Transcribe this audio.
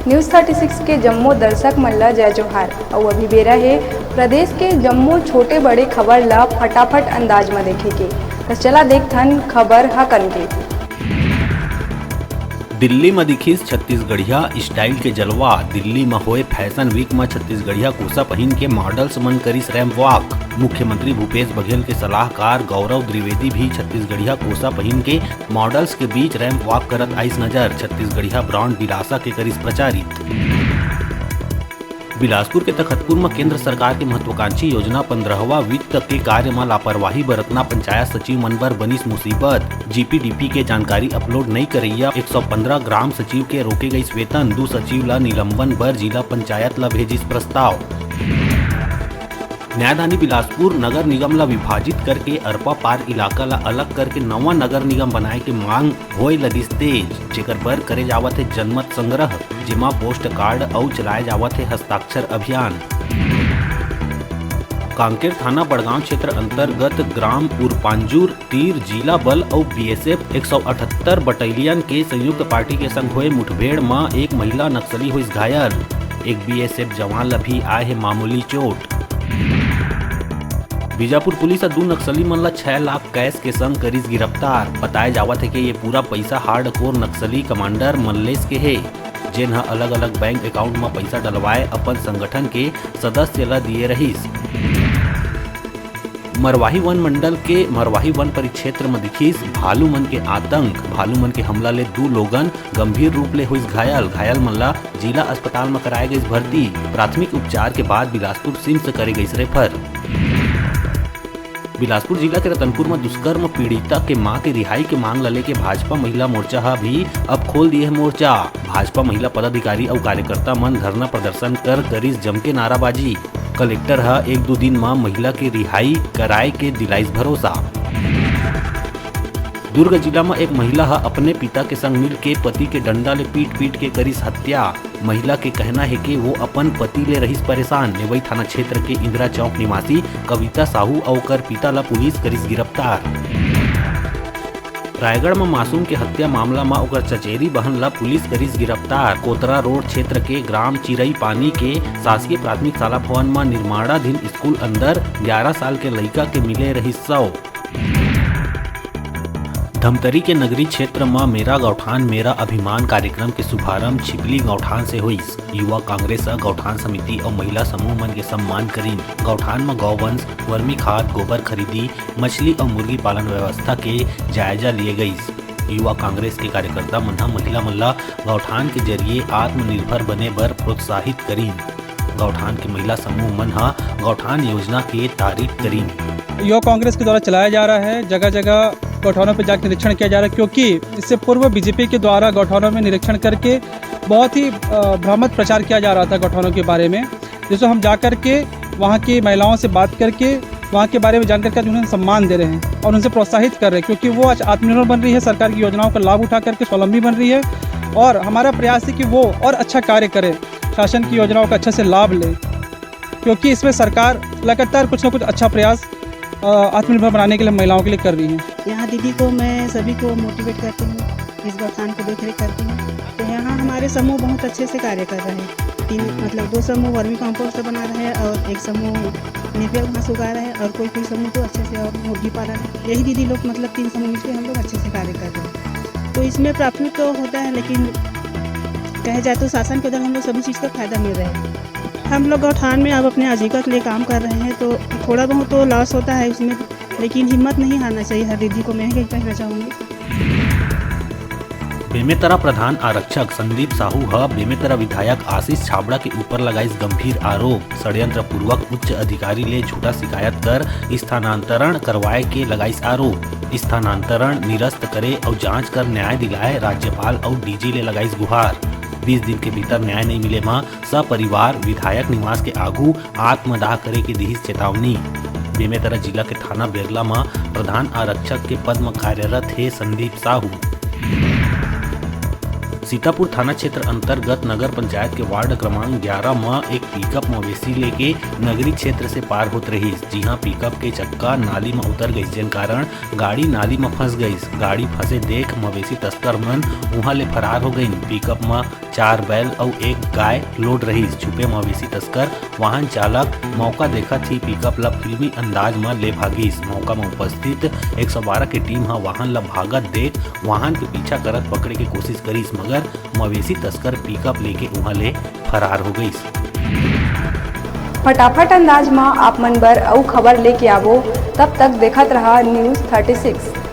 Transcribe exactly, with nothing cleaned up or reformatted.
News thirty six के जम्मो दर्शक मन ल जय जोहार। अउ अभी बेरा हे प्रदेश के जम्मो छोटे बड़े खबर ल फटाफट अंदाज म देखे के। त चला देखथन खबर ह कन के। दिल्ली म दिखिस छत्तीसगढ़िया style के जलवा। दिल्ली म होए Fashion Week म छत्तीसगढ़िया कोसा पहिन के models मन करिस ramp walk। मुख्यमंत्री भूपेश बघेल के सलाहकार गौरव द्विवेदी भी छत्तीसगढ़िया कोसा पहिन के models के बीच ramp walk करत आइस नजर। छत्तीसगढ़िया brand बिलासा के करिस प्रचारित। बिलासपुर के तखतपुर म केंद्र सरकार के महत्वाकांक्षी योजना पंद्रहवाँ वित्त के कार्य म लापरवाही बरतना पंचायत सचिव मन बर बनिस मुसीबत। G P D P के जानकारी upload नइ करइया एक सौ पंद्रह ग्राम सचिव के रोके गइस वेतन, दू सचिव ल निलंबन बर जिला पंचायत ल भेजिस प्रस्ताव। न्यायदानी बिलासपुर नगर निगम ल विभाजित करके अरपा पार इलाका ल अलग करके नवा नगर निगम बनाए के मांग होए लगिस तेज, जेकर बर करे जावत हे जनमत संग्रह, जेमा post card अउ चलाए जावत हे हस्ताक्षर अभियान। कांकेर थाना बड़गांव क्षेत्र अंतर्गत ग्राम उरपांजुर तीर जिला बल अउ B S F एक सौ अठहत्तर बटालियन के संयुक्त पार्टी के संग होए मुठभेड़ म एक महिला नक्सली होइस घायल। एक B S F जवान ल भी आए हे मामूली चोट। बीजापुर पुलिस ह दू नक्सली मन ल छह लाख cash के संग करिस गिरफ्तार। बताए जावत हे कि ये पूरा पइसा hardcore नक्सली commander मल्लेश के हे, जेन ह अलग-अलग bank account म पइसा डलवाए अपन संगठन के सदस्य ल दिए रहिस। मरवाही वन मंडल के मरवाही वन परिक्षेत्र म दिखिस भालू मन के आतंक। भालू मन के हमला ले दू लोगन गंभीर रूप ले होइस घायल। घायल मन ला जिला अस्पताल म कराए गइस भर्ती। प्राथमिक उपचार के बाद बिलासपुर SIMS करे गइस refer। बिलासपुर जिला के रतनपुर म दुष्कर्म पीड़िता के मां के रिहाई के मांग ल लेके भाजपा महिला मोर्चा ह भी अब खोल दिए हे मोर्चा। भाजपा महिला पदाधिकारी अउ कार्यकर्ता मन धरना प्रदर्शन कर करिस जमके नाराबाजी। कलेक्टर ह एक दू दिन म महिला के रिहाई कराए के दिलाइस भरोसा। दुर्ग जिला म एक महिला ह अपने पिता के संग मिल के पति के डंडा ले पीट-पीट के करिस हत्या। महिला के कहना हे कि वो अपन पति ले रहिस परेशान। नेवई थाना क्षेत्र के इंदिरा चौक निवासी कविता साहू अउ ओकर पिता ल पुलिस करिस गिरफ्तार। रायगढ़ म मासूम के हत्या मामला म ओकर चचेरी बहन ल पुलिस करिस गिरफ्तार। कोतरा रोड क्षेत्र के ग्राम चिरई पानी के शासकीय प्राथमिक शाला भवन म निर्माणाधीन स्कूल अंदर ग्यारह साल के लइका के मिले रहिस शव। धमतरी के नगरी क्षेत्र म मेरा गौठान मेरा अभिमान कार्यक्रम के शुभारंभ छिपली गौठान से होइस। युवा कांग्रेस ह गौठान समिति अउ महिला समूह मन के सम्मान करिन। गौठान म गौवंश, वर्मी खाद, गोबर खरीदी, मछली अउ मुर्गी पालन व्यवस्था के जायजा लिए गइस। युवा कांग्रेस के कार्यकर्ता मन ह महिला मन ल गौठान के जरिए आत्मनिर्भर बने बर प्रोत्साहित करिन। गौठान के महिला समूह मन ह गौठान योजना के तारीफ करिन। युवा कांग्रेस के द्वारा चलाया जा रहा है, जगह-जगह गौठानों पे जाकर निरीक्षण किया जा रहा है, क्योंकि इससे पूर्व बीजेपी के द्वारा गौठानों में निरीक्षण करके बहुत ही, अ, भ्रामक प्रचार किया जा रहा था गौठानों के बारे में, जिसको हम जा करके वहाँ की महिलाओं से बात करके वहाँ के बारे में जान करके आज उन्हें सम्मान दे रहे हैं और उनसे प्रोत्साहित कर रहे हैं, क्योंकि वो आज आत्मनिर्भर बन रही है, सरकार की योजनाओं का लाभ उठा करके स्वावलंबी बन रही है। और हमारा प्रयास है कि वो और अच्छा कार्य करे, शासन की योजनाओं का अच्छे से लाभ ले, क्योंकि इसमें सरकार लगातार कुछ ना कुछ अच्छा प्रयास, अ, आत्मनिर्भर बनाने के लिए महिलाओं के लिए कर रही है। यहाँ दीदी को मैं सभी को मोटिवेट करती हूँ, इस गौठान को देख रेख करती हूँ। तो यहाँ हमारे समूह बहुत अच्छे से कार्य कर रहे हैं। तीन, मतलब दो समूह वर्मी कंपोस्ट बना रहे हैं और एक समूह नेपियर घास उगा रहे हैं और कोई कोई समूह तो अच्छे से और मुर्गी पालन। यही दीदी लोग, मतलब तीन समूह मिलकर हम लोग अच्छे से कार्य कर रहे हैं। तो इसमें प्रॉफिट तो होता है, लेकिन कहे जाए तो शासन के द्वारा हम लोग सभी चीज़ का फायदा मिल रहा है। हम लोग गौठान में अब अपने आजीविका के लिए काम कर रहे हैं, तो थोड़ा बहुत तो लॉस होता है उसमें, लेकिन हिम्मत नहीं हारना चाहिए हर दीदी को, मैं यही कहना चाहूँगी। बेमेतरा प्रधान आरक्षक संदीप साहू ह बेमेतरा विधायक आशीष छाबड़ा के ऊपर लगाइस गंभीर आरोप। षड्यंत्र पूर्वक उच्च अधिकारी ले झूठा शिकायत कर स्थानांतरण करवाए के लगाइस आरोप। स्थानांतरण निरस्त करे अउ जांच कर न्याय दिलाए राज्यपाल अउ D G ले लगाइस गुहार। बीस दिन के भीतर न्याय नइ मिले म सपरिवार विधायक निवास के आगू आत्मदाह करे के दिहिस चेतावनी। बेमेतरा जिला के थाना बेरला म प्रधान आरक्षक के पद म कार्यरत हे संदीप साहू। सीतापुर थाना क्षेत्र अंतर्गत नगर पंचायत के वार्ड क्रमांक ग्यारह म एक पिकअप मवेशी लेके नगरी क्षेत्र से पार होत रहिस, जिहां पिकअप के चक्का नाली म उतर गइस, जेन कारण गाड़ी नाली म फंस गइस। गाड़ी फंसे देख मवेशी तस्कर मन उहां ले फरार हो गइन। पिकअप म चार बैल अउ एक गाय लोड रहिस। छुपे मवेशी तस्कर वाहन चालक मौका देखत ही पिकअप ल फिल्मी अंदाज म ले भागिस। मौका म उपस्थित एक सौ बारह के टीम ह वाहन ल भागत देख वाहन के पीछा करत पकड़े के कोशिश करिस, मगर मवेशी तस्कर पिकअप लेके उहां ले फरार हो गइस। फटाफट अंदाज म आप मन बर अउ खबर लेके आबो, तब तक देखत रहा News thirty six।